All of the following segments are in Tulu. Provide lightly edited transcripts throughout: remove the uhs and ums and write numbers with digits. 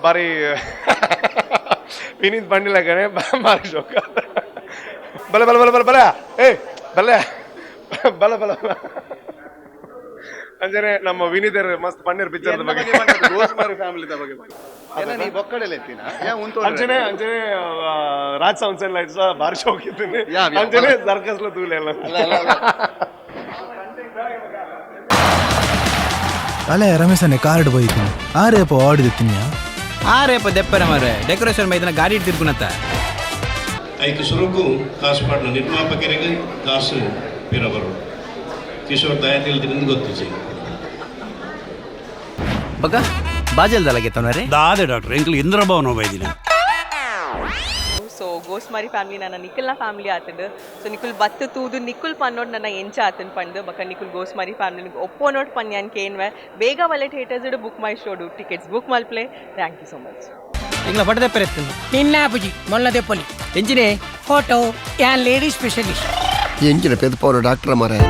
ಬಾರಿ ವಿನೀತ್ ಬಂಡಿಲಕನೆ ಬಾರಿ ಶೋಕ. ಬಲ ಬಲ ಬಲ ಬಲ ಬಲ, ಏ ಬಲ ಬಲ ಬಲ. ಅಂಚನೆ ನಮ್ಮ ವಿನೀತರ್ ಮಸ್ತ್ ಪನ್ನೀರ್ ಪಿಕ್ಚರ್ ಬಗ್ಗೆ. ಗೋಸ್ಮಾರಿ ಫ್ಯಾಮಿಲಿ ಬಗ್ಗೆ ನೀ ಬೊಕ್ಕಡೆಲ್ಲ ಎತ್ತಿನ? ಅಂಚನೆ ಅಂಚನೆ ರಾಜ್ ಸೌಂಡ್ಸ್ ಅಂಡ್ ಲೈಟ್ಸ್ ಬಾರಿ ಶೋಕ್ ಇದ್ದೀನಿ. ಯಾ, ಯಾ. ಅಂಚನೆ ಸರ್ಕಸ್ ಲ ತೂಲೆ ಎಲ್ಲ. ಅಲೆ ರಮೇಶನೇ ಕಾರ್ಡ್ ಬೈತೀನಿ ಆರೇಪ ಆಡಿದಿತ್ತೀನಿಯಾ. ಆರೇಪ ದೆಪ್ಪರ ಮಾರೆ ಡೆಕೋರೇಷನ್ ಮೈದನ ಗಾಡಿ ಇಡ್ತಿರ್ಕುನತ್ತ. ಐಕ್ ಸುರುಕು ಕಾಸು ಪಾಡ್ನ ನಿರ್ಮಾಪಕರಿಗೆ ಕಾಸು ಪಿರಬರು ಕಿಶೋರ್ ದಯಾತಿಲ್ದಿನಿಂದ ಗೊತ್ತಿಜಿ. ಬಗ ಬಾಜಲ್ದಲ್ಲ ಗೆತ್ತವನರೇ. ದಾದೆ ಡಾಕ್ಟರ್ ಎಂಕ್ಲು ಇಂದ್ರಭವನ ಬೈದಿನ. ಸೊ ಗೋಸ್ಮಾರಿ ಫ್ಯಾಮಿಲಿ ನನ್ನ ನಿಖಲ್ನ ಫ್ಯಾಮಿಲಿ ಆತಂಡು. ಸೊ ನಿಖುಲ್ ಬತ್ತು ತೂದು ನಿಖುಲ್ ಪನ್ನೋಡ್ ನನ್ನ ಎಂಚ ಆತನ್ ಪಂಡು ಬಕ ನಿಖುಲ್ ಗೋಸ್ಮಾರಿ ಫ್ಯಾಮಿಲಿ ಒಪ್ಪೋನೋಟ್ ಪನ್ಯಾನ್ ಕೇನ್ವೆ. ಬೇಗ ಒಳ್ಳೆ ಥಿಯೇಟರ್ಸ್ ಬುಕ್ ಮೈ ಶೋಡು ಟಿಕೆಟ್ಸ್ ಬುಕ್ ಮಲ್ಪ್ಲೆ. Thank you so much. ಎಂಗ್ಲ ಪಟ್ಟ ದೆಪ್ಪರ ಎತ್ತುಂಡು. ನಿನ್ನ ಪುಜಿ ಮೊಲ್ಲ ದೆಪ್ಪಲಿ. ಎಂಜಿನೇ? ಫೋಟೋ ಯಾನ್ ಲೇಡಿ ಸ್ಪೆಷಲಿಸ್ಟ್. ಎಂಚಿನ ಪೆದ್ಪವರ ಡಾಕ್ಟರ್ ಮಾರೆ.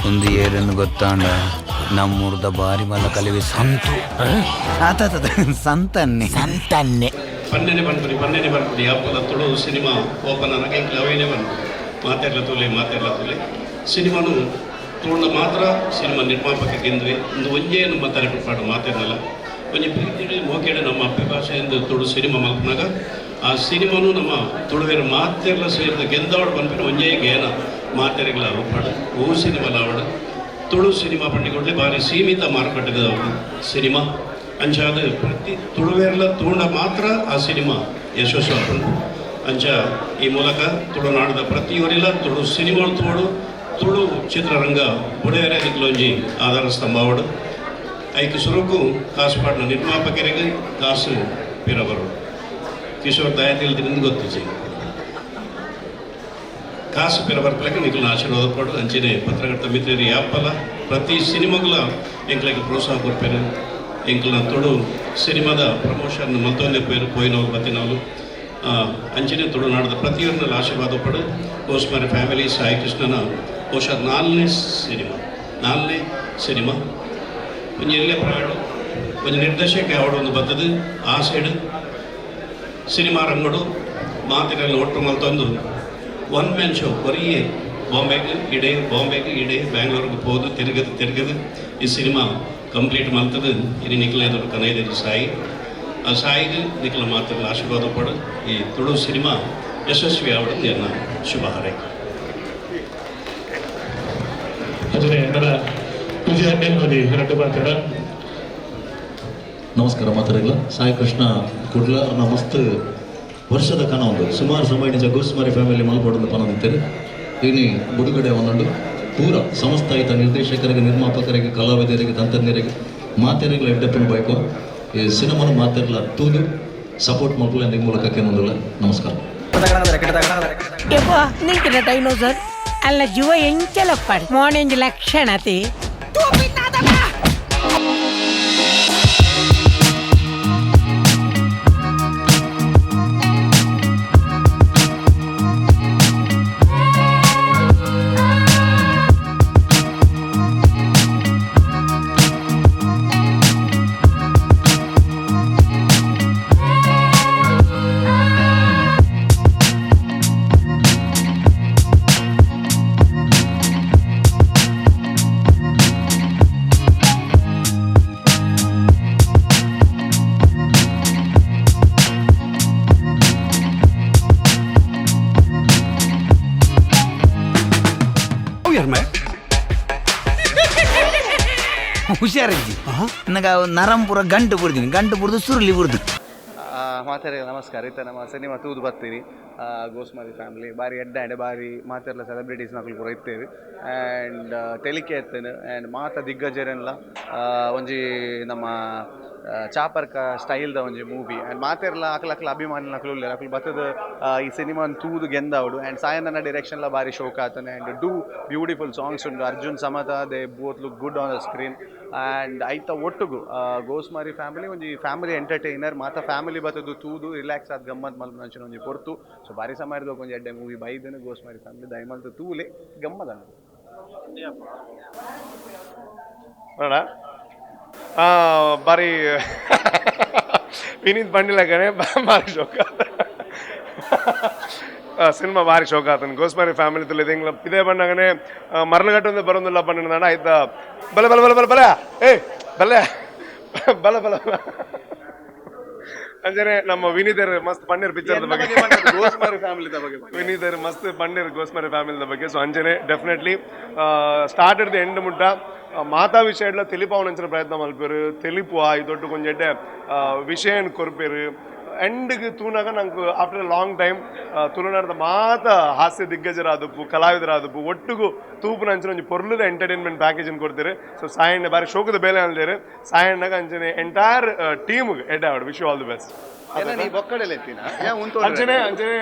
ಒಂದು ಏರನ್ನು ಗೊತ್ತಾಂಡ ನಮ್ಮೂರ್ದ ಬಾರಿ ಮಲ್ಲ ಕಲಿವೆ ಸಂತು ಆತ ಸಂತನ್ನೆ ಸಂತನ್ನೆ. ಪನ್ನೆನೆ ಪನ್ಪುನಿ ಪನ್ನೆನೆ ಪನ್ಪುನಿ ಅಪ್ಪದ ತುಳು ಸಿನಿಮಾ ಓಪನ್ ಅನಗ ಎಂಕ್ಲು ಅವೇನೆ ಪನ್ಪುನಿ. ಮಾತೆರ್ಲ ತೂಲೆ, ಮಾತೆರ್ಲ ತೂಲೆ. ಸಿನಿಮಾನು ತುಳುನ ಮಾತ್ರ ಸಿನಿಮಾ ನಿರ್ಮಾಪಕ ಗೆಂದ್ವಿ. ಒಂದು ಒಂಜೇ ನಮ್ಮ ತಲೆ ಪಾಡು ಮಾತೆರ್ನಲ್ಲ ಒಂಜಿ ಪ್ರೀತಿಡು ಮೋಕೆಡು ನಮ್ಮ ಅಪ್ಪೆ ಭಾಷೆ ಎಂದು ತುಳು ಸಿನಿಮಾ ಮಲ್ಪನಾಗ ಆ ಸಿನಿಮಾನು ನಮ್ಮ ತುಳುವೆರ್ ಮಾತೆರ್ಲ ಸೇರಿದ ಗೆಂದವಡು ಪನ್ಪಿನ ಒಂಜೇ ಗೇನ ಮಾತೆರೆಗ್ಲ ಉಪ್ಪಾಡು. ಓ ಸಿನಿಮಾ ಲಾವಡು ತುಳು ಸಿನಿಮಾ ಪಂಡಿಕೊಡ್ಲೆ ಭಾರಿ ಸೀಮಿತ ಮಾರುಕಟ್ಟೆದ ಸಿನಿಮಾ. ಅಂಚಾದ ಪ್ರತಿ ತುಳುವೆರ್ಲ ತೂಂಡ ಮಾತ್ರ ಆ ಸಿನಿಮಾ ಯಶಸ್ಸು ಆಪುಂಡು. ಅಂಚ ಈ ಮೂಲಕ ತುಳುನಾಡದ ಪ್ರತಿಯೊರಿಲ ತುಳು ಸಿನಿಮಾ ತೋಡು, ತುಳು ಚಿತ್ರರಂಗ ಬುಡೆಯರೆ ನಿಕ್ಲೊಂಜಿ ಆಧಾರ ಸ್ತಂಭ ಅವಡು. ಐಕ್ ಸುರುಕು ಕಾಸು ಪಾಡ್ನ ನಿರ್ಮಾಪಕರಿಗೆ ಕಾಸು ಪಿರಬರು ಕಿಶೋರ್ ದಯಾತಿಲ್ದಿನಿಂದ ಗೊತ್ತಿಜಿ. ಕಾಸು ಪಿರ ಬರ್ಪಲಕ್ಕೆ ನಿಖಲ್ನ ಆಶೀರ್ವಾದ ಪಡು. ಅಂಚನೆ ಪತ್ರಕರ್ತ ಮಿತ್ರರು ಯಾಪಲ ಪ್ರತಿ ಸಿನಿಮಾಗಳ ಎಂಕ್ಲೆಗ್ ಪ್ರೋತ್ಸಾಹ ಕೊರ್ಪೇರು. ಎಂಕ್ಲನ ತುಳು ಸಿನಿಮಾದ ಪ್ರಮೋಷನ್ ಮಲ್ತೊಂದೆ ಪೋಯರು ಪೋಯಿನವ್ರು ಬತ್ತಿನವ್ರು. ಅಂಚನೆ ತುಳುನಾಡದ ಪ್ರತಿಯೊಂದರಲ್ಲಿ ಆಶೀರ್ವಾದ ಪಡು. ಗೋಸ್ಮಾರಿ ಫ್ಯಾಮಿಲಿ ಸಾಯಿ ಕೃಷ್ಣನ ಬಹುಶಃ ನಾಲ್ನೇ ಸಿನಿಮಾ, ನಾಲ್ನೇ ಸಿನಿಮಾ. ಒಂಜಿ ಎಲ್ಲೆ ಪ್ರಾಯಡು ಒಂಜಿ ನಿರ್ದೇಶಕ ಯಾವಡು ಒಂದು ಬತ್ತದು ಆ ಸೈಡ್ ಸಿನಿಮಾ ರಂಗಡು ಮಾತಿನಲ್ಲಿ ಒಟ್ಟು ಮಲ್ತೊಂದು ಒನ್ ಮ್ಯಾನ್ ಶೋ ಕೊರಿಯೇ ಬಾಂಬೆಗೆ ಇಡೆ, ಬಾಂಬೆಗೆ ಇಡೆ, ಬ್ಯಾಂಗ್ಳೂರ್ಗೆ ಪೋದು ತಿರುಗದು ತಿರುಗದು ಈ ಸಿನಿಮಾ ಕಂಪ್ಲೀಟ್ ಮಲ್ತದು. ಇನಿ ನಿಖಲ ಎದುರು ಕನೈದರು ಸಾಯಿ. ಆ ಸಾಯಿಗೆ ನಿಖಲ ಮಾತ್ರ ಆಶೀರ್ವಾದ ಪಡು. ಈ ತುಳು ಸಿನಿಮಾ ಯಶಸ್ವಿ ಆವడం ಎನ್ನ ಶುಭ ಹಾರೈಕೆ. ಅಂಚನೆ ನನ್ನ ವಿಜಯ ನೆಲ್ಮದಿ ರಡ್ಡು ಪಾತ್ರ. ನಮಸ್ಕಾರ ಮಾತಾಡಿಲ್ಲ. ಸಾಯಿ ಕೃಷ್ಣ ಕುಡ್ಲ ಮಸ್ತ್ ವರ್ಷದ ಕನ ಒಂದು ಸುಮಾರು ಸಮಯ ನಿಜ ಗೋಸ್ಮಾರಿ ಫ್ಯಾಮಿಲಿ ಮಲ್ಪಡೊಂದು ಪನೊಂದಿತ್ತೇನೆ. ಇನಿ ಬುಡುಗಡೆ ಒಂದೊಂದು. ಪೂರ ಸಂಸ್ಥೆ ಆಯ್ತ ನಿರ್ದೇಶಕರಿಗೆ, ನಿರ್ಮಾಪಕರಿಗೆ, ಕಲಾವಿದರಿಗೆ, ತಂತ್ರಜ್ಞರಿಗೆ ಮಾತೆರೆಗ್ಲ ಎಡ್ಡಪ್ಪನ ಬೈಕು. ಈ ಸಿನಿಮಾನು ಮಾತೆರ್ಲ ತೂದು ಸಪೋರ್ಟ್ ಮಲ್ಪುಲೆ ನಿಮ್ಮ ಮೂಲಕ ಕೇನೊಂದುಲ್ಲ. ನಮಸ್ಕಾರ. ಯಪ್ಪ ನಿಂಕಿನ ಡೈನೋಸರ್ ಅಲ್ಲ ಜೀವ ಎಂಚಲಪ್ಪ ಮೋನೆಂಜ್ ಲಕ್ಷಣತೆ. ಹುಷಾರಿಜ್ಜಿ ನನಗೆ ನರಂಪುರ ಗಂಟು ಬುಡ್ದಿನಿ, ಗಂಟು ಬುಡ್ದು ಸುರುಳಿ ಬುಡ್ದು. ಮಾತಾಡ. ನಮಸ್ಕಾರ. ಇತ್ತ ನಮ್ಮ ಸಿನಿಮಾ ತೂದು ಬರ್ತೀನಿ, ಗೋಸ್ಮಾರಿ ಫ್ಯಾಮಿಲಿ ಬಾರಿ ಎಡ್ಡ ಆ್ಯಂಡ್ ಬಾರಿ ಮಾತೆರ್ಲ ಸೆಲೆಬ್ರಿಟೀಸ್ ನಕಲು ಪೂರ ಇತ್ತೇವೆ ಆ್ಯಂಡ್ ತೆಲಿಕೆ ಎತ್ತೇನೆ ಆ್ಯಂಡ್ ಮಾತ ದಿಗ್ಗಜರೆಲ್ಲ ಒಂಜಿ ನಮ್ಮ ಚಾಪರ್ಕ ಸ್ಟೈಲ್ದ ಒಂಜಿ ಮೂವಿ. ಆ್ಯಂಡ್ ಮಾತೆರ್ಲ ಅಕ್ಲ ಅಕ್ಲ ಅಭಿಮಾನಿ ನಕಲು ಉಲ್ಲೆರ್. ಅಕ್ಲು ಬತ್ತದ ಈ ಸಿನಿಮಾನ್ ತೂದು ಗೆಂದಾವಡು. ಆ್ಯಂಡ್ ಸಾಯಣ್ಣನ ಡಿರೆಕ್ಷನ್ಲ ಬಾರಿ ಶೋಕ್ ಆತನೆ. ಆ್ಯಂಡ್ do beautiful songs ಉಂಡು. ಅರ್ಜುನ್, ಸಮತಾ, they both look good on the screen. And ಐತ ಒಟ್ಟುಗು ಗೋಸ್ಮಾರಿ ಫ್ಯಾಮಿಲಿ ಒಂಜಿ ಫ್ಯಾಮಿಲಿ ಎಂಟರ್ಟೈನರ್. ಮಾತ ಫ್ಯಾಮಿಲಿ ಬತ್ತದು ತೂದು ರಿಲ್ಯಾಕ್ಸ್ ಆದ್ ಗಮ್ಮತ್ ಮಲ್ಪುನಂಚಿನ ಒಂಜಿ ಪೊರ್ತು. ಸೊ ಬಾರಿ ಸಮಯದ ಒಂಜಿ ಎಡ್ಡೆ ಮೂವಿ ಬೈದನು ಗೋಸ್ಮಾರಿ ಫ್ಯಾಮಿಲಿ. ದಯಮಲ್ತ್ ತೂಲೆ, ಗಮ್ಮದನ್ನು. ನೋಡ ಬಾರಿ ವಿನೀತ್ ಬಂಡಿಲಗನೆ ಬಾರಿ ಶೋಕ ಸಿನಿಮಾ, ಬಾರಿ ಶೋಕ ಆತನ ಗೋಸ್ಮಾರಿ ಫ್ಯಾಮಿಲಿ ತುಲೆ. ಇಂಗ್ಲ ಇದೇ ಬಣ್ಣಗನೆ ಮರಳುಗಟ್ಟೊಂದು ಬರೋದಿಲ್ಲ ಬಣ್ಣ ಆಯ್ತಾ. ಬಲೆ ಬಲೆ ಬಲೆ ಬಲೆ ಬಲೆ ಏ ಬಲೆ ಬಲ ಬಲ ಬಲ. ಅಂಜನೆ ನಮ್ಮ ವಿನೀತರ್ ಮಸ್ತ್ ಪನ್ನೀರ್ ಪಿಕ್ಚರ್ ಬಗ್ಗೆ. ಗೋಸ್ಮಾರಿ ಫ್ಯಾಮಿಲಿ ಬಗ್ಗೆ. ವಿನೀತರ್ ಮಸ್ತ್ ಪನ್ನೀರ್ ಗೋಸ್ಮಾರಿ ಫ್ಯಾಮಿಲಿ ಬಗ್ಗೆ. ಸೊ ಅಂಜನೆ ಡೆಫಿನೆಟ್ಲಿ ಸ್ಟಾರ್ಟ್ the end ಮುಟ್ಟ ಮಾತಾ ವಿಷಯ ಎಲ್ಲ ತೆಲಿಪಾವನಂಚಿನ ಪ್ರಯತ್ನ ಮಲ್ಪೇರು. ತೆಲಿಪು ಈ ದೊಡ್ಡ ಕೊಂಜ ಎಡ್ಡೆ ವಿಷಯನ್ ಕೊರ್ಪೇರು. ಎಂಡ್ಗೆ ತೂನಾಗ ನಂಗೆ ಆಫ್ಟರ್ ಲಾಂಗ್ ಟೈಮ್ ತುಳುನಾಡದ ಮಾತ ಹಾಸ್ಯ ದಿಗ್ಗಜರಾದಪ್ಪು, ಕಲಾವಿದರಾದಪ್ಪು ಒಟ್ಟಿಗೂ ತೂಪುನಂಚಿನ ಒಂಜಿ ಪೊರ್ಲುದ ಎಂಟರ್ಟೈನ್ಮೆಂಟ್ ಪ್ಯಾಕೇಜ್ ಕೊಡ್ತಾರೆ. ಸೊ ಸಾಯಣ್ಣ ಬಾರಿ ಶೋಕದ ಬೇಲೆ ಅಲ್ದೇರು. ಸಾಯಣ್ಣಗ ಅಂಚನೆ ಎಂಟೈರ್ ಟೀಮ್ ಎಡ್ಡೆ ಆವಡ್. Wish you all the best. ನೀ ಬೊಕ್ಕಡೆಲ್ಲ ಎತ್ತಿನ? ಅಂಚನೆ ಅಂಚನೆ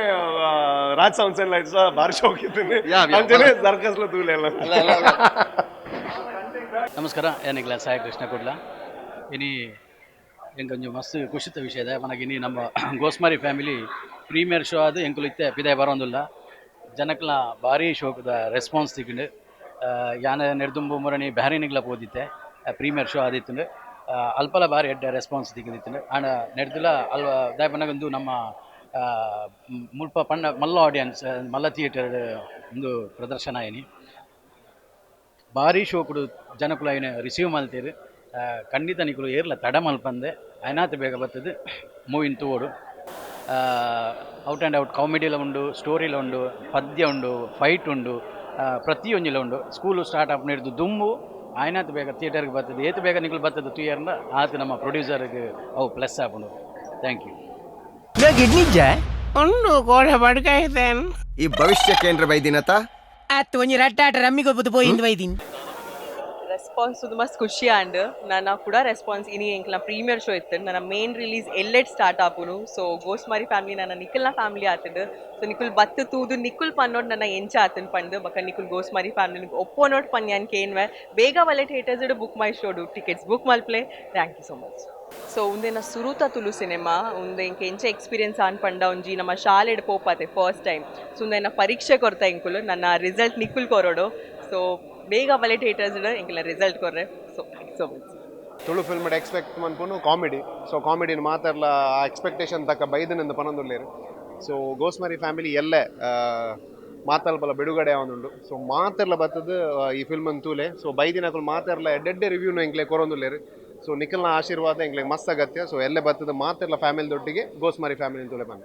ರಾಜ್ ಸೌಂಡ್ಸ್ ಅಂಡ್ ಲೈಟ್ಸ್ ಬಾರಿ ಶೋಕ್ ಇದ್ದೀನಿ. ಅಂಚನೆ ಸರ್ಕಸ್ ತೂಲೆ ಎಲ್ಲ. ನಮಸ್ಕಾರ, ಏನಿಲ್ಲ, ಸಾಯಿ ಕೃಷ್ಣ ಕುಡ್ಲ. ಇನಿ ಎಂಕೊಂಜಿ ಮಸ್ತ್ ಖುಷಿತ ವಿಷಯ ಇದೆ ಮನಗೆ. ಇನಿ ನಮ್ಮ ಗೋಸ್ಮಾರಿ ಫ್ಯಾಮಿಲಿ ಪ್ರೀಮಿಯರ್ ಶೋ ಅದು. ಎಂಕುಲು ಇತ್ತೆ ಪಿದಾಯ್ ಬರೋಂದಿಲ್ಲ. ಜನಕ್ಲ ಭಾರಿ ಶೋಕದ ರೆಸ್ಪಾನ್ಸ್ ತಿಕ್ಕಿಂಡು. ಯಾನ ನೆಡ್ದುಂಬು ಮುರಣಿ ಬ್ಯಾರಿನಿಗ್ಲ ಪೋದಿತ್ತೆ, ಪ್ರೀಮಿಯರ್ ಶೋ ಆದಿತ್ತುಂಡು. ಅಲ್ಪಲ ಭಾರಿ ಎಡ್ಡೆ ರೆಸ್ಪಾನ್ಸ್ ತಿಕ್ಕಿದಿತ್ತುಂಡು. ಆಂಡ ನೆಡ್ದುಲ ಅಲ್ವ ದಾಯ ಪನ್ನಗ ನಮ್ಮ ಮುಲ್ಪ ಪಂಡ ಮಲ್ಲ ಆಡಿಯನ್ಸ್, ಮಲ್ಲ ಥಿಯೇಟರ್ ಒಂದು ಪ್ರದರ್ಶನ ಏನಿ. ಭಾರಿ ಶೋಕುಡು ಜನಕುಲು ಐನ ರಿಸೀವ್ ಮಲ್ತೇರು. ಖಂಡಿತ ನಿಕುಲು ಏರ್ಲ ತಡ ಮಲ್ಪಂದೆ ಐನಾತ್ ಬೇಗ ಬರ್ತದೆ ಮೂವಿನ ತೂವೊಡು. ಔಟ್ ಆ್ಯಂಡ್ ಔಟ್ ಕಾಮಿಡಿಲ ಉಂಡು, ಸ್ಟೋರಿಲ ಉಂಡು, ಪದ್ಯ ಉಂಡು, ಫೈಟ್ ಉಂಡು, ಪ್ರತಿಯೊಂಜಿಲ ಉಂಡು. ಸ್ಕೂಲು ಸ್ಟಾರ್ಟ್ ಆಪ್ ಹಿಡ್ದು ದುಂಬು ಆಯ್ನಾತ್ ಬೇಗ ಥಿಯೇಟರ್ಗೆ ಬರ್ತದೆ. ಏತು ಬೇಗ ನಿಕುಲು ಬರ್ತದೆ ತೂಯರ್ನ ಆತ ನಮ್ಮ ಪ್ರೊಡ್ಯೂಸರ್ಗೆ ಅವು ಪ್ಲಸ್ ಆಪುಂಡು. Thank you. ಕಿಡ್ನಿಜ್ಜ ಉಂಡು ಕೋಡೆ ಬಡ್ಕಾಯ್ತೇನ್. ಈ ಭವಿಷ್ಯ ಕೇಂದ್ರ ಬೈದಿನತ. ಆತ್ ಒಂಜಿ ರಟ್ಟಾಟ ರಮ್ಮಿ ಗೊಬ್ಬದು ಪೋಯಿಂದು ವೈದಿನ್. ರೆಸ್ಪಾನ್ಸ್ ಮಸ್ತ್ ಖುಷಿ ಆಂಡ್. ನನ್ನ ಕೂಡ ರೆಸ್ಪಾನ್ಸ್ ಇನಿ ಎಂಕ್ಲ ಪ್ರೀಮಿಯರ್ ಶೋ ಇತ್ತು. ನನ್ನ ಮೇನ್ ರಿಲೀಸ್ ಎಲ್ಲೆಡ್ ಸ್ಟಾರ್ಟ್ ಆಪುನು. ಸೊ ಗೋಸ್ಮಾರಿ ಫ್ಯಾಮಿಲಿ ನನ್ನ ನಿಖಲ್ನ ಫ್ಯಾಮಿಲಿ ಆತಂಡು. ಸೊ ನಿಖುಲ್ ಬತ್ತು ತೂದು ನಿಖುಲ್ ಪನ್ನೋಡ್ ನನ್ನ ಎಂಚ ಆತನ್ ಪಂದು ಬಕ್ಕ ನಿಖುಲ್ ಗೋಸ್ಮಾರಿ ಫ್ಯಾಮಿಲಿ ಒಪ್ಪೋನೋಡ್ ಪನ್ಯಾನ್ ಕೇನ್ವೆ. ಬೇಗ ಒಳ್ಳೆ ಥಿಯೇಟರ್ಸ್ ಬುಕ್ ಮೈ ಶೋಡು ಟಿಕೆಟ್ಸ್ ಬುಕ್ ಮಲ್ಪ್ಲೆ. Thank you so much. So ಉಂದೆನ ಸುರುತ ತುಳು ಸಿನಿಮಾ ಉಂದೆ ಇಂಕ ಎಂಚ ಎಕ್ಸ್ಪೀರಿಯನ್ಸ್ ಆನ್ ಪಂಡ ಒಂಜಿ ನಮ್ಮ ಶಾಲೆಡ್ ಪೋಪಾತೆ ಫಸ್ಟ್ ಟೈಮ್. ಸೊ ಉಂದೆನ ಪರೀಕ್ಷೆ ಕೊರ್ತ ಇಂಕುಲು, ನನ್ನ ರಿಸಲ್ಟ್ ನಿಖುಲ್ ಕೊರೋಡು. ಸೊ ಬೇಗ ಬಲೆ ಥಿಯೇಟರ್ಸ್ ಇಂಕೆಲ್ಲ ರಿಸಲ್ಟ್ ಕೊರ್ರೆ. So thank so much. Tulu film expect ಮನ್ಪುನು comedy. So ಕಾಮಿಡಿನ ಮಾತಾಡ್ಲ ಆ ಎಕ್ಸ್ಪೆಕ್ಟೇಷನ್ ತಕ್ಕ ಬೈದನಿಂದ ಪನೊಂದುಲ್ಲೇರು. ಸೊ ಗೋಸ್ಮರಿ ಫ್ಯಾಮಿಲಿ ಎಲ್ಲೇ ಮಾತಲ್ಬಲ ಬಿಡುಗಡೆ ಆವೊಂದುಂಡು. ಸೊ ಮಾತೆರ್ಲ ಬತ್ತದ ಈ ಫಿಲ್ಮ್ ತೂಲೆ. ಸೊ ಬೈದಿನಕುಲು ಮಾತೆರ್ಲ ಎಡ್ಡೆಡ್ಡೆ ರಿವ್ಯೂನು ಎಂಕ್ಲೆ ಕೊರೊಂದುಲ್ಲೇರು. ಸೊ ನಿಖಲ್ನ ಆಶೀರ್ವಾದ ಎಂಕ್ಲೆ ಮಸ್ತ್ ಅಗತ್ಯ. ಸೊ ಎಲ್ಲೇ ಬತ್ತದ ಮಾತೆರ್ಲ ಫ್ಯಾಮಿಲಿ ದೊಟ್ಟಿಗೆ ಗೋಸ್ಮಾರಿ ಫ್ಯಾಮಿಲಿ ತೂಲೆ ಬಂದ.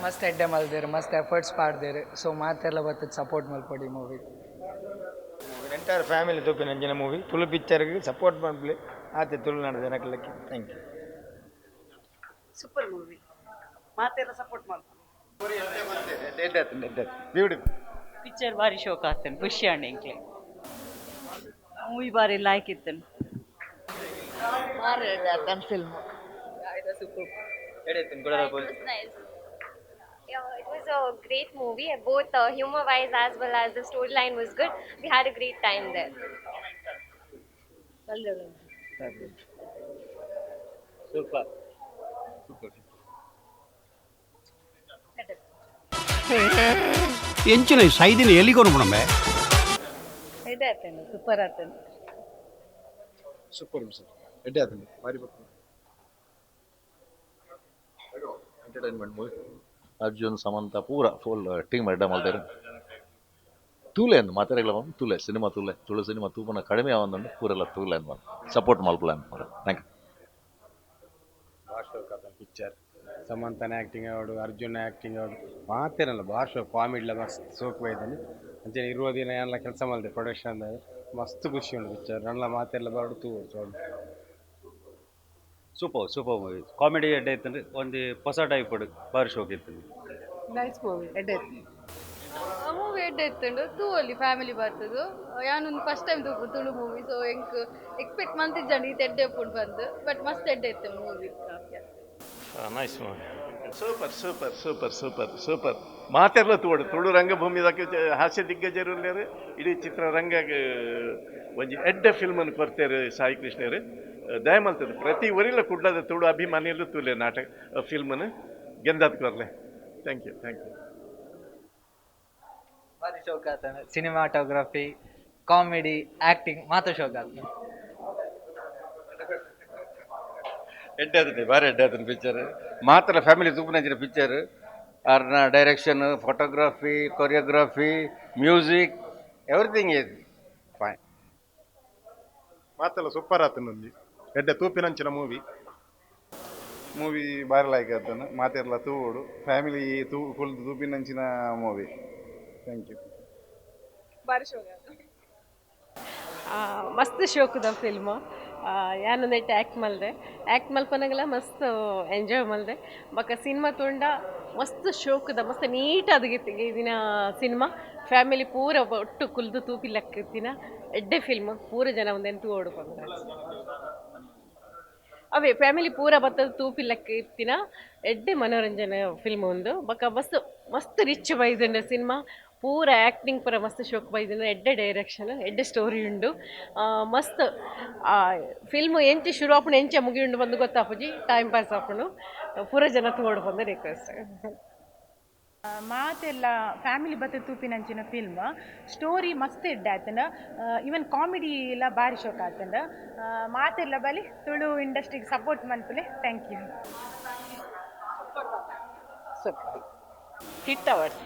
ಮಸ್ತ್ ಎಡ್ಡೆ ಮಲ್ದೇರು, ಮಸ್ತ್ ಎಫರ್ಟ್ಸ್ ಪಾಡ್ದೇರು. ಸೊ ಮಾತೆರ್ಲ ಬತ್ತದ ಸಪೋರ್ಟ್ ಮಲ್ಪಡಿ ಮೂವಿ. ಎಂಟೈರ್ ಫ್ಯಾಮಿಲಿ ತೂಪಿನ ಮೂವಿ. ತುಳು ಪಿಕ್ಚರ್ಗೆ ಸಪೋರ್ಟ್ ಮಲ್ಪಲೆ ಆತೆ ತುಳುನಾಡು ಜನಕ್ಲಕ್ಕೆ. Thank you. Super movie, ಮಾತೆಲ್ಲ ಸಪೋರ್ಟ್ ಮಲ್ಪ. ಬ್ಯೂಟಿಫುಲ್. ಪಿಕ್ಚರ್ ಭಾರಿ ಶೋಕ್ ಆಗ್ತೇನೆ, ಖುಷಿ ಆಂಡ್ ಎಂಕ್ಲೆ. ಮೂವಿ ಬಾರಿ ಲೈಕ್ ಇತ್ತು. ಬಾರಿ film. Yeah, it was a great movie. Both humor-wise as well as the storyline was good. We had a great time there. Super. ಎಂಚಿನ ಸೈದಿನ ಎಲ್ಲಿಗೋನು ಬಿಡಮ್ಮೆ. ಎಡ್ಡೆ ಆತೇನೆ, ಸೂಪರ್ ಆತೇನೆ. ಸೂಪರ್ ಸರ್, ಎಡ್ಡೆ ಆತಂడి ಭಾರಿ. Entertainment movie. ಅರ್ಜುನ್, ಸಮಂತ ಪೂರ ಫುಲ್ ಟೀಮ್ ಎಡ್ಡ ಮಲ್ದೇರು. ತೂಲೆ ಅಂದ್ ಮಾತಾಡಲ್ಲ, ತೂಲೆ ಸಿನಿಮಾ ತೂಲೆ. ತುಳು ಸಿನಿಮಾ ತೂಪನ ಕಡಿಮೆ ಆವಂದಂಡು. ಪೂರೆಲ್ಲ ತೂಲೆ ಅಂದ್ ಸಪೋರ್ಟ್ ಮಲ್ಪುಲೆ ಅಂದ್. Thank you. ಭಾಳ ಶೋಕ್ ಆತನ ಪಿಕ್ಚರ್. ಸಮಂತನ ಆ್ಯಕ್ಟಿಂಗ್ ಅವಡು, ಅರ್ಜುನ ಆ್ಯಕ್ಟಿಂಗ್ ಅವಡು, ಮಾತೇನಲ್ಲ, ಭಾಳ ಶೋಕ್. ಕಾಮಿಡಿಲ ಮಸ್ತ್ ಸೋಕ್ ಬೈದಾನೆ. ಅಂಚನೆ ಇರುವ ದಿನ ಎಲ್ಲ ಕೆಲಸ ಮಾಡಿದೆ ಪ್ರೊಡಕ್ಷನ್, ಮಸ್ತ್ ಖುಷಿ ಉಂಟು ಪಿಕ್ಚರ್. ನನ್ನ ಮಾತೆಲ್ಲ ಬರಡು ತೂ. Super super movie. ಕಾಮಿಡಿ ಎಡ್ಡೆ ಇತ್ತಂದ್ರೆ ಒಂದು ಹೊಸ ಟೈಪ್ ಬಾರಿ ಶೋಕ್ ಇತ್ತು. ನೈಸ್ ಮೂವಿ, ಎಡ್ಡೆ. ಮೂವಿ ಎಡ್ಡೆ ಇತ್ತುಂಡು, ತೂವಲ್ಲಿ ಫ್ಯಾಮಿಲಿ ಬರ್ತದು. ಯಾನೊಂದು ಫಸ್ಟ್ ಟೈಮ್ ತೂಪು ತುಳು ಮೂವಿ. ಸೊ ಎಂಕ್ ಎಕ್ಸ್ಪೆಕ್ಟ್ ಮಂತಿಜ್ಜಂಡು ಈತ ಎಡ್ಡೆ ಉಪ್ಪುಂಡು ಬಂದು, ಬಟ್ ಮಸ್ತ್ ಎಡ್ಡೆ ಇತ್ತು movie. Nice movie. Super super super super super. ಮಾತೆರ್ಲ ತೂಡು. ತುಳು ರಂಗಭೂಮಿ ಹಾಸ್ಯ ದಿಗ್ಗಜರು ಇಡೀ ಚಿತ್ರರಂಗ ಒಂಜಿ ಎಡ್ಡೆ ಫಿಲ್ಮನ್ನು ಕೊರ್ತೇರು ಸಾಯಿ ಕೃಷ್ಣರು. ದಯಮಲ್ತದೆ ಪ್ರತಿ ಊರಿಲ್ಲ ಕುಡ್ಲದ ತುಳು ಅಭಿಮಾನಿಯಲ್ಲೂ ತೂಲೆ ನಾಟಕ ಫಿಲ್ಮನ್ನು ಗೆಂದಾತ್ ಕೊರ್ಲೆ. Thank you, thank you. ಭಾರಿ ಶೋಕ್ ಆತನ. ಸಿನಿಮಾಟೋಗ್ರಫಿ, ಕಾಮಿಡಿ, ಆ್ಯಕ್ಟಿಂಗ್ ಮಾತ್ರ ಶೋಕ್ ಆತನ. ಎಡ್ಡೆ ಆತದೆ, ಭಾರಿ ಎಡ್ಡೆ ಆತನ ಪಿಕ್ಚರ್. ಮಾತ್ರ ಫ್ಯಾಮಿಲಿ ತೂಪುನಂಚಿನ ಪಿಕ್ಚರ್. ಆರ್ನ direction, photography, choreography, music, everything is fine. ಮಾತೆಲ್ಲ ಸೂಪರ್ ಆತನೊಂದು ಎಡ್ಡೆ ತೂಪಿನಂಚಿನ ಮೂವಿ. ಮೂವಿ ಬಾರಿ ಲೈಕ್ ಆತನ. ಮಾತೆರ್ಲ ತೂವೋಡು, ಫ್ಯಾಮಿಲಿ ತೂ ಫುಲ್ ತೂಪಿನಂಚಿನ ಮೂವಿ. Thank you. ಬಾರಿ ಶೋಕ್. ಮಸ್ತ್ ಶೋಕುದ ಫಿಲ್ಮ್. ಯಾನು ನೆಟ್ ಆ್ಯಕ್ಟ್ ಮಲ್ದೆ, ಆ್ಯಕ್ಟ್ ಮಲ್ಪನಗಲ ಮಸ್ತ್ ಎಂಜಾಯ್ ಮಲ್ದೆ. ಬೊಕ ಸಿನಿಮಾ ತೂಂಡ ಮಸ್ತ್ ಶೋಕುದ, ಮಸ್ತ್ ನೀಟ್ ದಿನ ಸಿನಿಮಾ. ಫ್ಯಾಮಿಲಿ ಪೂರ ಒಟ್ಟು ಕುಲ್ದು ತೂಪಿ ಲೆಕ್ಕಿತ್ತಿನ ಎಡ್ಡೆ ಫಿಲ್ಮ್. ಪೂರ ಜನ ಒಂದೆನ್ ತೂವೊಡು ಪಂದ್. ಅವೇ ಫ್ಯಾಮಿಲಿ ಪೂರ ಬತ್ತದ ತೂಪಿ ಲೆಕ್ಕ ಇತ್ತಿನ ಎಡ್ಡೆ ಮನೋರಂಜನೆ ಫಿಲ್ಮ್ ಒಂದು. ಬೊಕ ಮಸ್ತ್ ಮಸ್ತ್ ರಿಚ್ ಬೈದುಂಡು ಸಿನಿಮಾ. ಪೂರ ಆ್ಯಕ್ಟಿಂಗ್ ಪೂರ ಮಸ್ತ್ ಶೋಕ್ ಬೈದುಂಡು. ಎಡ್ಡೆ ಡೈರೆಕ್ಷನ್, ಎಡ್ಡೆ ಸ್ಟೋರಿ ಉಂಡು. ಮಸ್ತ್ ಫಿಲ್ಮ್ ಎಂಚ ಶುರು ಆಪುಂಡು ಎಂಚ ಮುಗಿಯುಂಡು ಬಂದು ಗೊತ್ತಾಪುಜಿ. ಟೈಮ್ ಪಾಸ್ ಆಪುಂಡು. ಪೂರ ಜನ ತೂವೊಡು ಪಂದ್ ರಿಕ್ವೆಸ್ಟ್. ಮಾತೆಲ್ಲ ಫ್ಯಾಮಿಲಿ ಬತ್ತೆ ತೂಪಿನಂಚಿನ ಫಿಲ್ಮ್. ಸ್ಟೋರಿ ಮಸ್ತ್ ಎಡ್ಡೆ ಆತಂಡ. ಈವನ್ ಕಾಮಿಡಿ ಎಲ್ಲ ಬಾರಿ ಶೋಕ್ ಆತಂಡ. ಮಾತೆಲ್ಲ ಬಲಿ ತುಳು ಇಂಡಸ್ಟ್ರಿಗೆ support ಮನ್ಪುಲೆ. Thank you. Super hit hours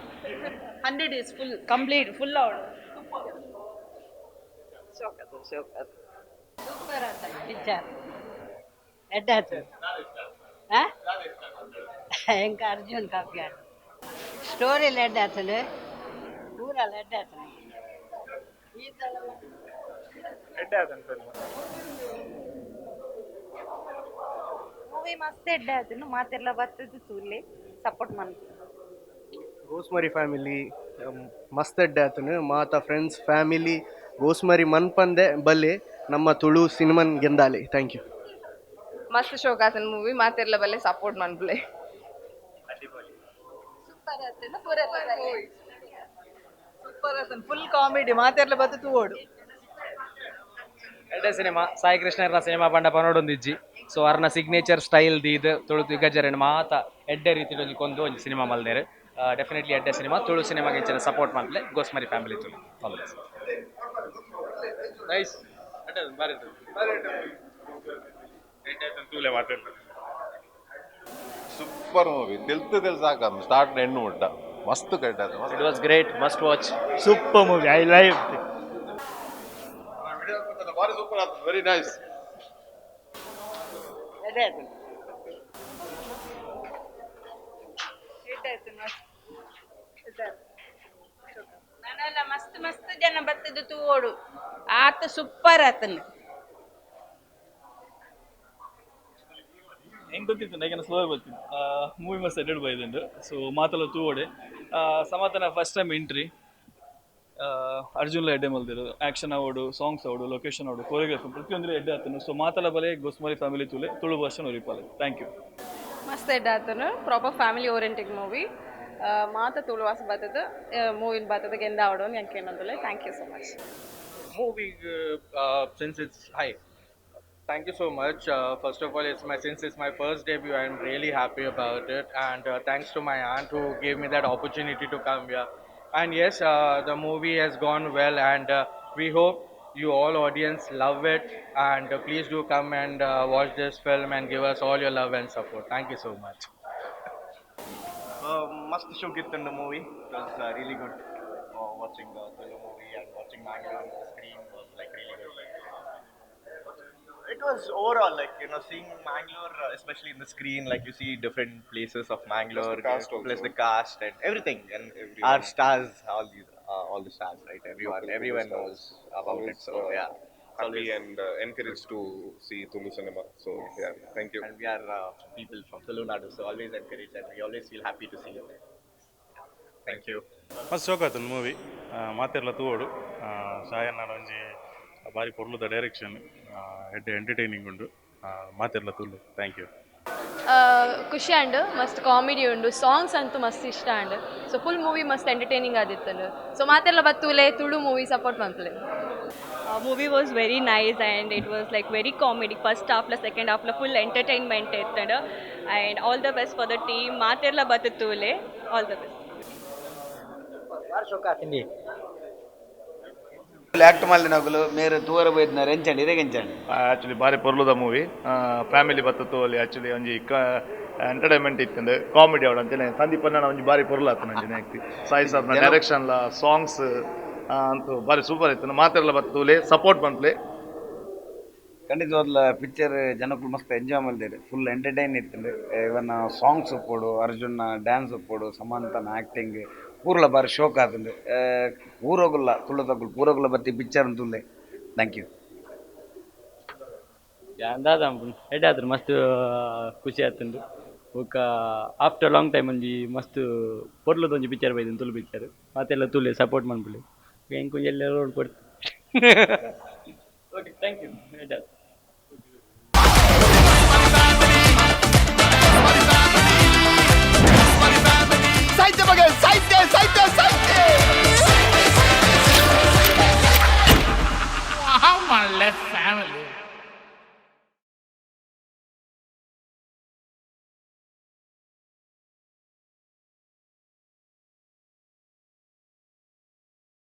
100 is full complete full out. ಶೋಕ್ ಅದು, ಶೋಕ್ ಅದು. ಸೂಪರ್ ಆತ ಪಿಕ್ಚರ್, ಎಡ್ಡೆ ಆತು. ಎಂಕ ಅರ್ಜುನ್ ಕಾಪಿ ಆಟ. ಸ್ಟೋರಿ ಎಡ್ಡೆ ಆತಂಡು, ಪೂರ ಎಡ್ಡೆ ಆತನ. ಈ ಎಡ್ಡೆ ಆತನ ಫಿಲ್ಮ್. ಮೂವಿ ಮಸ್ತ್ ಎಡ್ಡೆ ಆತನು. ಮಾತೆಲ್ಲ ಬರ್ತದೆ ತೂಲೆ, ಸಪೋರ್ಟ್ ಮನ್ಪುಲೆ. ಗೋಸ್ಮರಿ ಫ್ಯಾಮಿಲಿ ಮಸ್ತ್ ಎಡ್ಡೆ ಆತನು. ಮಾತ ಫ್ರೆಂಡ್ಸ್ ಫ್ಯಾಮಿಲಿ ಗೋಸ್ಮರಿ ಮನ್ಪಂದೆ ಬಲ್ಲೆ, ನಮ್ಮ ತುಳು ಸಿನಿಮನ್ ಗೆಂದಾಲೆ. Thank you. ಮಸ್ತ್ ಶೋಕ್ ಆತನ ಮೂವಿ. ಮಾತೆಲ್ಲ ಬಲ್ಲೆ, ಸಪೋರ್ಟ್ ಮನ್ಪುಲೆ. ಸೂಪರ್ ಆತನ, ಪೂರ ಸೂಪರ್ ಆತನ. Full comedy. ಮಾತೆಲ್ಲ ಬತ್ತು ತೂವೊಡು. ಎಡ್ಡೆ ಸಿನಿಮಾ. ಸಾಯಿ ಕೃಷ್ಣರ್ನ ಸಿನಿಮಾ ಪಂಡ ಪನೋಡೊಂದಿಜ್ಜಿ. ಸೊ ಅರ್ನ ಸಿಗ್ನೇಚರ್ ಸ್ಟೈಲ್ ದೀದ್ ತುಳು ದಿಗ್ಗಜರನ್ ಮಾತ ಎಡ್ಡೆ ರೀತಿಡ್ ಒಂಜಿ ಕೊಂದು ಒಂಜಿ ಸಿನಿಮಾ ಮಲ್ದೇರು. ಡೆಫಿನೆಟ್ಲಿ ಎಡ್ಡೆ ಸಿನಿಮಾ. ತುಳು ಸಿನಿಮಾಗೆ ಇಂಚಿನ ಸಪೋರ್ಟ್ ಮಲ್ಪಲೆ. ಗೋಸ್ಮರಿ family Tulu. All the best. Nice. Super movie. ತೆಲ್ತು ತೆಲ್ ಸಾಕ, ಸ್ಟಾರ್ಟ್ ಎಂಡ್ ಮುಟ್ಟ ಮಸ್ತ್ ಕಟ್ಟ. It was great, must watch. Super movie, I like. ಭಾರಿ ಸೂಪರ್ ಆಗ್ತದೆ, ವೆರಿ ನೈಸ್. ಎಡ್ಡೆ ಆತು, ಎಡ್ಡೆ ಆತು, ಮಸ್ತ್ ಎಡ್ಡೆ ಆತು. ನಾನೆಲ್ಲ ಮಸ್ತ್ ಮಸ್ತ್ ಜನ ಬತ್ತದು ತೂವೋಡು. ಆತ ಸೂಪರ್ ಆತನ. ಹೆಂಗೆ ಗೊತ್ತಿತ್ತು ನೈಕನ ಸ್ಲೋ ಬರ್ತೀನಿ. ಮೂವಿ ಮಸ್ತ್ ಎಡ್ಡೆಡ್ ಬೈದುಂಡು. ಸೊ ಮಾತೆಲ್ಲ ತೂವೋಡೆ. ಸಮಾಧಾನ ಫಸ್ಟ್ ಟೈಮ್ ಎಂಟ್ರಿ. ಅರ್ಜುನ್ಲ ಎಡ್ಡೆ ಮಲ್ದೆರ್. ಆಕ್ಷನ್ ಅವಡು, ಸಾಂಗ್ಸ್ ಅವಡು, ಲೊಕೇಶನ್ ಅವಡು, ಕೊರಿಯೋಗ್ರಫಿ ಪ್ರತಿಯೊಂದು ಎಡ್ಡೆ ಆತನು. ಸೊ ಮಾತಲ ಬಲೆ, ಗೋಸ್ಮಾರಿ ಫ್ಯಾಮಿಲಿ ತೂಲೆ, ತುಳು ವರ್ಷನ್ ಒರಿಪಾಲೆ. Thank you. ಮಸ್ತ್ ಎಡ್ಡೆ ಆತನು. Proper family oriented movie. ಮಾತ ತುಳುವಾಸ ಬತ್ತದ ಮೂವಿನ ಬತ್ತದ ಗೆಂದ ಆವಡು ಎಂಕೆ ಏನಂದ್ರೆ. Thank you so much. Movie, since it's, hi, thank you so much. First of all, it's my since it's my first debut, I'm really happy about it, and thanks to my aunt who gave me that opportunity to come here. And yes, the movie has gone well, and we hope you all audience love it, and please do come and watch this film and give us all your love and support. Thank you so much. ಮಸ್ತ್ ಶೋಕಿತ್ತು movie. It was really good watching Tulu movie, and watching Mangalore screen was like really good. It was overall like seeing Mangalore, especially in the screen, like you see different places of Mangalore, Plus the cast also. Plus the cast and everything, and Everyone. Our stars, all these, all the stars, right? Everyone, Local everyone stars. Knows about Always, it. So yeah, it's happy always- and encouraged to see Tulu cinema. So yeah, thank you. And we are people from Tulu Nadu, so always encouraged, and we always feel happy to see it. Thank you. ಮಸ್ತ್ ಶೋಕ್ ಆತಂದು ಮೂವಿ. ಮಾತೆರ್ಲ ತೂವೊಡು. ಸಾಯಣ್ಣ ಒಂಜಿ ಬಾರಿ ಪೊರ್ಲುದ ಡೈರೆಕ್ಷನ್, ಎಡ್ಡೆ ಎಂಟರ್ಟೈನಿಂಗ್ ಉಂಡು. ಮಾತೆರ್ಲ ತೂಲೆ. Thank you. ಖುಷಿ ಆಂಡ್ ಮಸ್ತ್ ಕಾಮಿಡಿ ಉಂಡು. ಸಾಂಗ್ಸ್ ಅಂತೂ ಮಸ್ತ್ ಇಷ್ಟ ಆಂಡ್. ಸೊ ಫುಲ್ ಮೂವಿ ಮಸ್ತ್ ಎಂಟರ್ಟೈನಿಂಗ್ ಆದಿತ್ತಂಡು. ಸೊ ಮಾತೆಲ್ಲ ಬತ್ತೂಲೆ, ತುಳು ಮೂವಿ ಸಪೋರ್ಟ್ ಮನ್ಪುಲೆ. Movie was very nice and it was like very comedy. First half ಲ second half ಲ full entertainment ಇತ್ತಂಡು, and all the best for the team. ಮಾತೆರ್ಲ ಬತ್ತು ತೂಲೆ. All the best. ಬಾರಿ ಶೋಕ ಆತಿಂಡಿ. ಆಕ್ಟ್ ಮಲ್ದಿನಕುಲು ಮೇರ್ ತೂವರ ಪೋಯಿತ್ನಾರ್ ಎಂಚಂಡಿ ಇರೆಗ್ ಎಂಚಂಡಿ? ಆಕ್ಚುಲಿ ಬಾರಿ ಪೊರ್ಲುದ ಮೂವಿ. ಫ್ಯಾಮಿಲಿ ಬತ್ತ ತೂವೊಲಿ. ಆಕ್ಚುಲಿ ಒಂಜಿ ಎಂಟರ್ಟೈನ್ಮೆಂಟ್ ಇತ್ತಂದು, ಕಾಮಿಡಿ ಅವಡು ಅಂಚನೆ ಸಂದೀಪ್ ಅಣ್ಣನ ಒಂಜಿ ಬಾರಿ ಪೊರ್ಲು ಆತನ ಅಂಚನೆ ಆಕ್ತಿ ಸಾಯಿ ಸಾಬ್ನ ಡೈರೆಕ್ಷನ್ ಲ ಸಾಂಗ್ಸ್ ಅಂತೂ ಬಾರಿ ಸೂಪರ್ ಇತ್ತು. ಮಾತೆರ್ಲ ಬತ್ತ ತೂಲೆ, ಸಪೋರ್ಟ್ ಮನ್ಪುಲೆ. ಖಂಡಿತವಾದ್ಲ ಪಿಕ್ಚರ್ ಜನಕ್ಕುಲು ಮಸ್ತ್ ಎಂಜಾಯ್ ಮಲ್ದೆರ್. ಫುಲ್ ಎಂಟರ್ಟೈನ್ ಇತ್ತಂಡು. ಇವನ್ ಸಾಂಗ್ಸ್ ಉಪ್ಪೊಡು, ಅರ್ಜುನ ಡ್ಯಾನ್ಸ್ ಉಪ್ಪೊಡು, ಸಮಂತನ ಆಕ್ಟಿಂಗ್ ಪೂರ್ಲ ಬಾರಿ ಶೋಕ್ ಆತುಂಡು. ಪೂರಗುಲ್ಲ ತುಳುತಕುಲು ಪೂರಗುಲ ಬತ್ತಿ ಪಿಕ್ಚರ್ ತೂಲೆ. Thank you. ದಾದ ಎಡ್ಡೆ ಆತ್ಂಡ್, ಮಸ್ತ್ ಖುಷಿ ಆತುಂಡು. ಬೊಕ್ಕ ಆಫ್ಟರ್ ಲಾಂಗ್ ಟೈಮ್ ಒಂಜಿ ಮಸ್ತ್ ಪೊರ್ಲುದ ಒಂಜಿ ಪಿಕ್ಚರ್ ಬೈದುಂಡು, ತುಳು ಪಿಕ್ಚರ್. ಮಾತೆಲ್ಲ ತೂಲೆ, ಸಪೋರ್ಟ್ ಮನ್ಪುಲೆ. ಎಂಕ್ ಒಂಜಿ ಎಲ್ಲೆ ರೋಲ್ ಕೊಡ್ತು. Okay, thank you. ಎಡ್ಡೆ ಆತು. ಸಾಹಿತ್ಯ ಬಗ್ಗೆ.